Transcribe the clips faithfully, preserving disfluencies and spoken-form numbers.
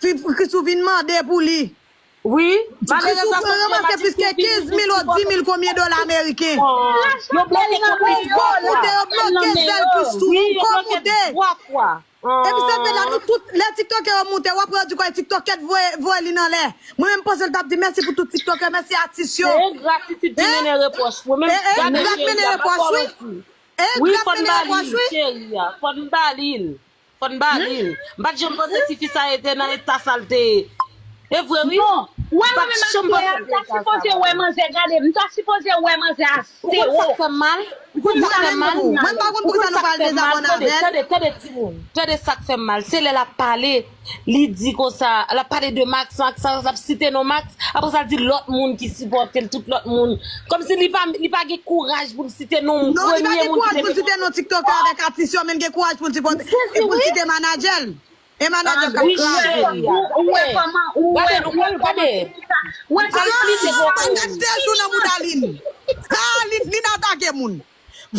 Kristou vin mande pou li. Wi. Kristou ranmase plis ke kenz mil ou di mil konbyen dola ameriken. Yo bloke kont li twa fwa. Yo bloke zèl Kristou. Wi, yo bloke twa fwa. Epi sa fè la, nou tout, lè tiktokè yo moute, w ap wè yo di kwa tiktokè voye, voye li nan lè. Mwen menm panse l t ap di mèsi pou tout tiktokè, mèsi atis yo. E gratitid ki mennen repwòch. Mwen menm gade mennen repwòch, wi. E wi, fò n ba li l, cheri a. Fò n ba li l. Fò n ba li l. M pa t janm panse si fi sa e te nan eta sa l te ye. E vre wi. Bon, wè mwen menm ak frè a, m ta sipoze wè manzè, gade, m ta sipoze wè manzè a. Ou konn sa k fè m mal? Ou konn sa k fè m mal? Mwen pa konn poukisa nou pral dezabòne avè l. Tande, tande, timoun. Tande sa k fè m mal. Se lè l ap pale, li di konsa, l ap pale de Max, Max, l ap site non Max, apre sa l di lòt moun ki sipòte l, tout lòt moun. Kòmsi li pa, li pa gen kouraj pou l site non premye moun ki te. Non, li pa gen kouraj pou l site non tiktokè avèk atis yo, men l gen kouraj pou l sipòte, pou l site manadjè l. E manadjè k ap kraze. Ou wè kòman, ou wè, ou wè kòman. Gade, nou pral gade. Wè kòman. Gade jou nan bouda Lin. Ah, Lin, Lin atake moun.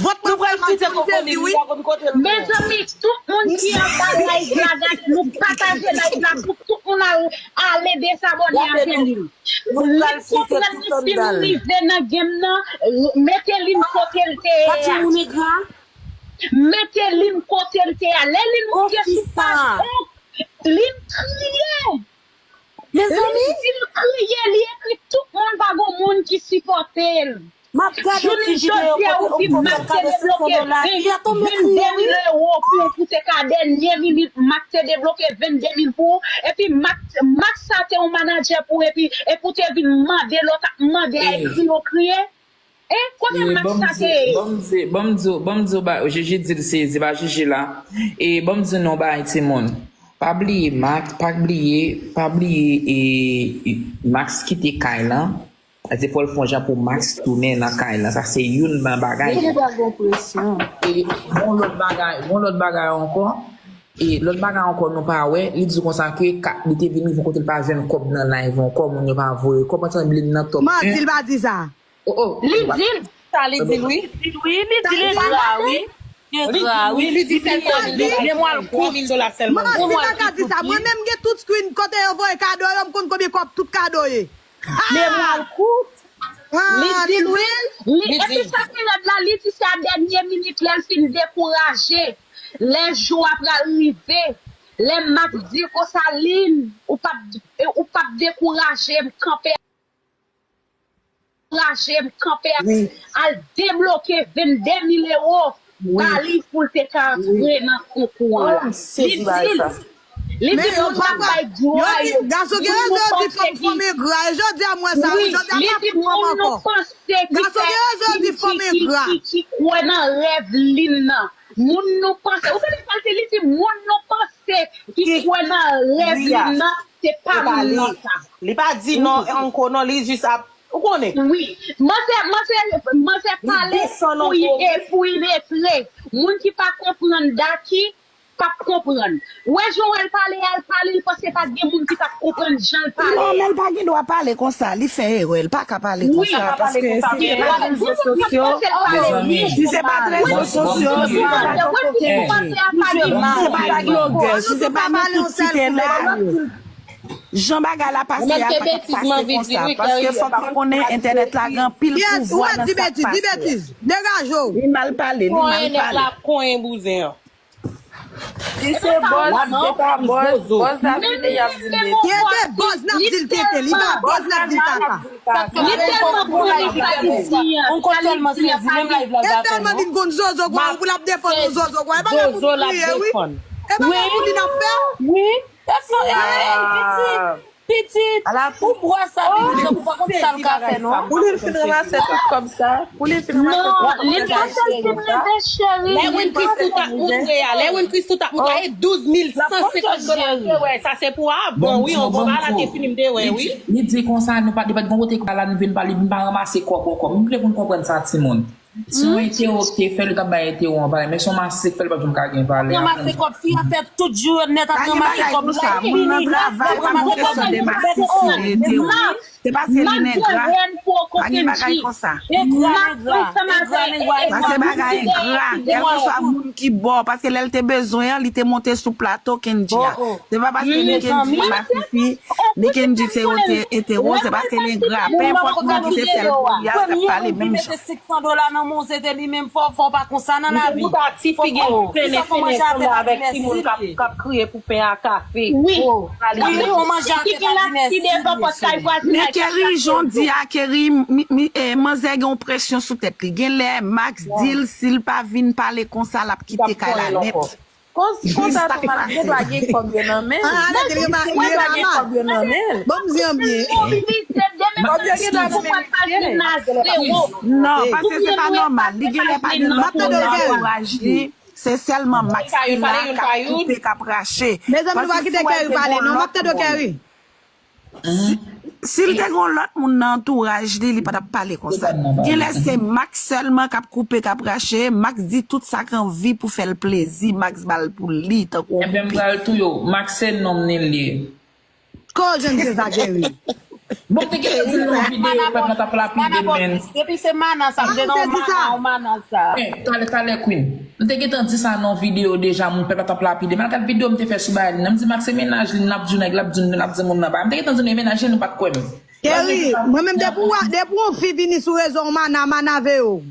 Vant mwen fè mal, sezi wi. Mezanmi, tout moun ki anba live la, gade, nou pataje live la pou tout moun al, ale dezabòne avè li. Li konprann li fin rive nan game nan, mete Lin kote l te ye a. Mete Lin kote l te a. Lè Lin moute sou paj on, Lin kriye. Lin di l kriye, li ekri tout moun, pa gon moun ki sipòte l. Jounen jodi a, ou di Max te debloke vennde mil ewo pou ou, pou te ka dènye minit, Max te debloke vennde mil pou ou, epi Max, Max sa te yon manadjè pou ou, epi, epi ou te vin mande lè w t ap mande a, epi yo kriye. E kote Max sa te ye? Ban m di w, ban m di w, ban m di w, ba, Jiji di l sezi, ba Jiji la. E ban m di nou yon bagay, timoun. Pa bliye Max, pa bliye, pa bliye e, e Max kite kay lan. Sa se fò l fè yon jan pou Max tounen nan kay lan. Sa se youn nan bagay. Li gentan gen presyon. E yon lòt bagay, yon lòt bagay ankò. E lòt bagay ankò nou pa wè, li di konsa ke ka, li te vin rive kote l pa jwenn kòb nan live ankò, moun yo pa voye kòb, ansanm li nan top. Manti, l pa di sa. Oh, oh. Li di l. Sa li di l wi. Li di l wi, li di l e gra wi. E gra wi. Li di sèl sa li di. Memwa l kout. Manti, pa ka di sa. Mwen menm gen tout screen kote yo voye kado yo, m konn konbyen kòb tout kado ye. Memwa l kout. Li di l wi. Epi sa ki rèd la, li di se a dènye minit lè l fin dekouraje. Lè jou a pral rive. Lè Max di konsa Lin, ou p ap, ou p ap dekouraje, m kanpe ankouraje m kanpe al debloke vennde mil ewo ba li pou l te ka antre nan konkou an la. Li di l, li di moun pa bay dwa yo. Gason gen rezon di fanm fanm engra. E jodi a m wè sa wi, jodi a pa fanm fanm ankò. Gason gen rezon di fanm engra. Ki kwè nan rèv Lin nan. Moun nou panse, ou tande sa l di, li di moun nou panse ki kwè nan rèv Lin nan, se pa moun nan sa. Li pa di non ankò non, li jis ap, ou konnen. Wi, manzè, manzè, manzè pale pou y, e pou y retre. Moun ki pa konprann Daki p ap konprann. Ou wè jan w wè l pale a, l pale, li panse pa t gen moun ki t ap konprann jan l pale a. Non, men l pa gen dwa pale konsa, li fè erè, l pa ka pale konsa, paske si se pa rezo sosyo, si se pa rezo sosyo, si se pa blogè, si se pa moun ki site la, jan bagay la pase a pa t ap pase konsa, paske fòk nou konnen entènèt la gen anpil pouvwa nan sa k pase. Degaje w. Li mal pale, li mal pale. Konyen bouzen an. Si se bòz, se pa bòz, bòz la vini, y ap di l tete. Tete, bòz n ap di l tete, li pa bòz n ap di l tata. Li tèlman bon, li pa di anyen. Yon kòk tèlman sezi, menm live la. E tèlman li konn zozo gwa, pou l ap defann yon zozo gwa. E pa gen pou l kriye wi. E pa gen pou li n ap fè. Wi. E fò, e, e, pitit. Pitit, Ala pou bwa sa, li di tankou pa konn sa l ka fè, non. Pou li fin ranmase tout kòb sa, pou li fin ranmase tout kòb sa, cheri. Lè Winky sou tap montre a, lè Winky sou tap montre a, e douz mil san senkant dola m te wè. Sa se pou avan, wi, yon bon bagay la te fini m te wè, wi. Li di konsa, nou pa, li pa t gon kote la, nou vin pa, li vin pa ranmase kòb ankò. M vle pou n konprann sa, timoun. Se yon etewo ki te fè l, yo t ap bay etewo an valè, men se yon masisi k fè l, pa janm ka gen valè. Ranmase kòb fi a fè tout jounen nèt ap ranmase kòb la, fini, l ap ranmase kòb la. Se paske li engra. Pa gen bagay konsa. Engra, engra, engra, engra. Sa se bagay engra. Kèlkeswa moun ki ba w, paske lè l te bezwen an, li te monte sou plato Kendji a. Se pa paske li Kendji mafifi, li Kendji se etewo, se paske li engra. Pe enpòt moun ki te fè l pou li a, l t ap pale menm jan. Senk san dola nan men w, se te li menm, fò, fò pa konsa nan lavi. Ou ta ti fi gen fene, fene sanble avèk timoun k ap, k ap kriye pou pen a kafe. Wi. Wi, ou manje a tèt a di mèsi. Men Kerry, jan w di a, Kerry, mi, mi, eh, manzè gen yon presyon sou tèt li. Gen lè Max di l, si l pa vin pale konsa, l ap kite kay la nèt. Konsa tou, malgre dwa gen kòb yo nan men l. Malgre dwa gen kòb yo nan men l. Kòb yo gen dwa gen nan men l. Non, paske se pa nòmal. Li genlè pa gen lòt moun nan antouraj li. Se sèlman Max ki la k ap koupe, k ap rache. Mezanmi, nou pa kite Kerry pale, non. M ap tande Kerry. Si, si l te gen yon lòt moun nan antouraj li, li pa t ap pale konsa. Genlè se Max sèlman k ap koupe, k ap rache. Max di tout sa k anvi pou fè l plezi. Max ba l pou li, tankou yon pit. Ebyen, m pral touye w. Max se nonm li ye. Ko jwenn se sa, Kerry? Bon, m te gentan di l nan yon videyo, pèp la t ap lapide, men. Depi se mana sa, m te nan yon mana, yon mana sa. Eh, talè, talè, Queen. M te gentan di sa nan yon videyo deja, moun pèp la t ap lapide. Men gad videyo m te fè sou bagay li nan. M di Max se mennaj li, l ap di nèg, l ap di, l ap di moun nan bagay. M te gentan di nou e mennaj li, nou pa t kwè m. Kerry, mwen menm depi w, depi yon fi vini sou rezo, yon mana, mana veye w.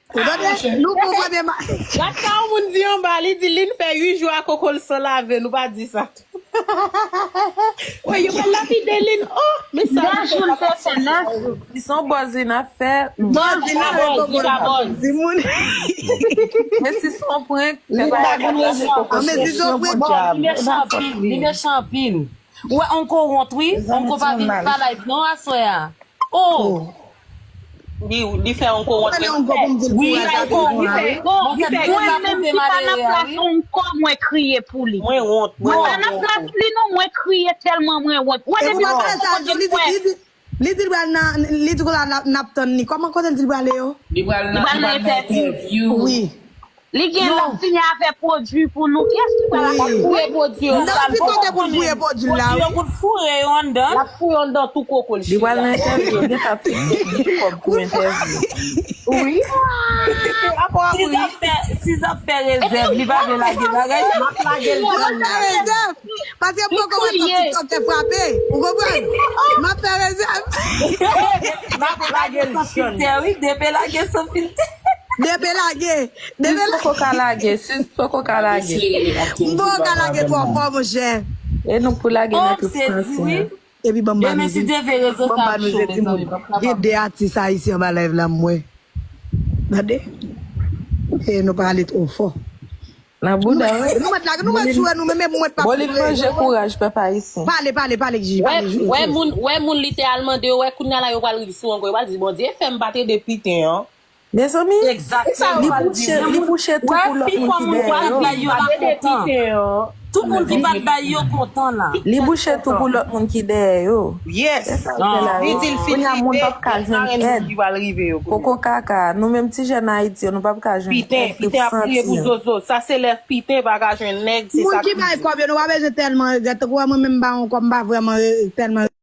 Ou tande? Nou bon premye ma- Gad sa yon moun di anba, li di Lynn fè uit jou a koko l san lave, nou pa di sa. Wè, yo pral lapide Lynn. Oh, men sa. Li se yon bòz, Lynn ap fè. Bòz, li pa bòz, li pa bòz. Di moun. Men si se yon prank, li pa konn ranje koko. Men si se yon prank, li mechan anpil, li mechan anpil. Ou wè Onko wont, wi. Onko pa vin pa live non aswè a. Oh. Li, li fè Onko wont. Wi, Onko wont. Mwen menm ki pa nan plas Onko, mwen kriye pou li. Mwen wont, mwen pa nan plas li non, mwen kriye tèlman mwen wont. Wè depi Onko wont. Li di, li di, li di l pral nan, li di konsa n ap, n ap tann li. Kòman kote l di l prale yo? Li pral nan, li pral nan entèvyou. Wi. Li gen lòt fini a fè pwodui pou nou. Kiyès ki pral achte pwodui yo? Nan ki kote pou l fouye pwodui la, wi. Pwodui yo pou l foure yo anndan. L ap foure yo anndan tou koko l. Li pral nan entèvyou, li gentan fikse kòb pou entèvyou. Wi. Si zòt fè, si zòt fè rezèv, li pa vle lage bagay, m ap lage l. Li pral fè rezèv. Paske m poko wè kòm TikTok te frape. Ou konprann? M ap fè rezèv. M ap lage l san filtè, wi. Depi lage san filtè. Depi lage. Depi lage. Sis poko ka lage, sis poko ka lage. M poko ka lage twò fò, monchè. E nou pou lage nan tout sans, wi. Epi ban m ba nou de, ban m ba nou de timoun. Gen de atis ayisyen anba live la, m wè. Tande? E nou pa ale twò fò. Nan bouda, wi. Nou mèt lage, nou mèt joure nou, men, men mwen pa. Bon, li manje kouraj, pèp ayisyen. Pale, pale, pale, Gigi, pale, Gigi. Wè, wè moun, wè moun li te al mande yo, wè kounye a la yo pral rive sou Onko, yo pral di, Bondye fè m pa t ede piten an. Mezanmi, li bouche, li bouche tou pou lòt moun ki dèyè yo. Tout moun ki pa t bay yo kontan la. Li bouche tou pou lòt moun ki dèyè yo. Yes. Li di l fin. Kounye a moun p ap ka jwenn èd. Koko kaka, nou menm ti jèn Ayiti yo, nou p ap ka jwenn èd. Piten, piten ap kriye pou zozo. Sa se lè piten pa ka jwenn nèg, se sa k rive. Moun ki bay kòb yo, nou pa bezwen tèlman regrèt. Tankou mwen menm, m pa yon kòb, m pa vrèman re-, tèlman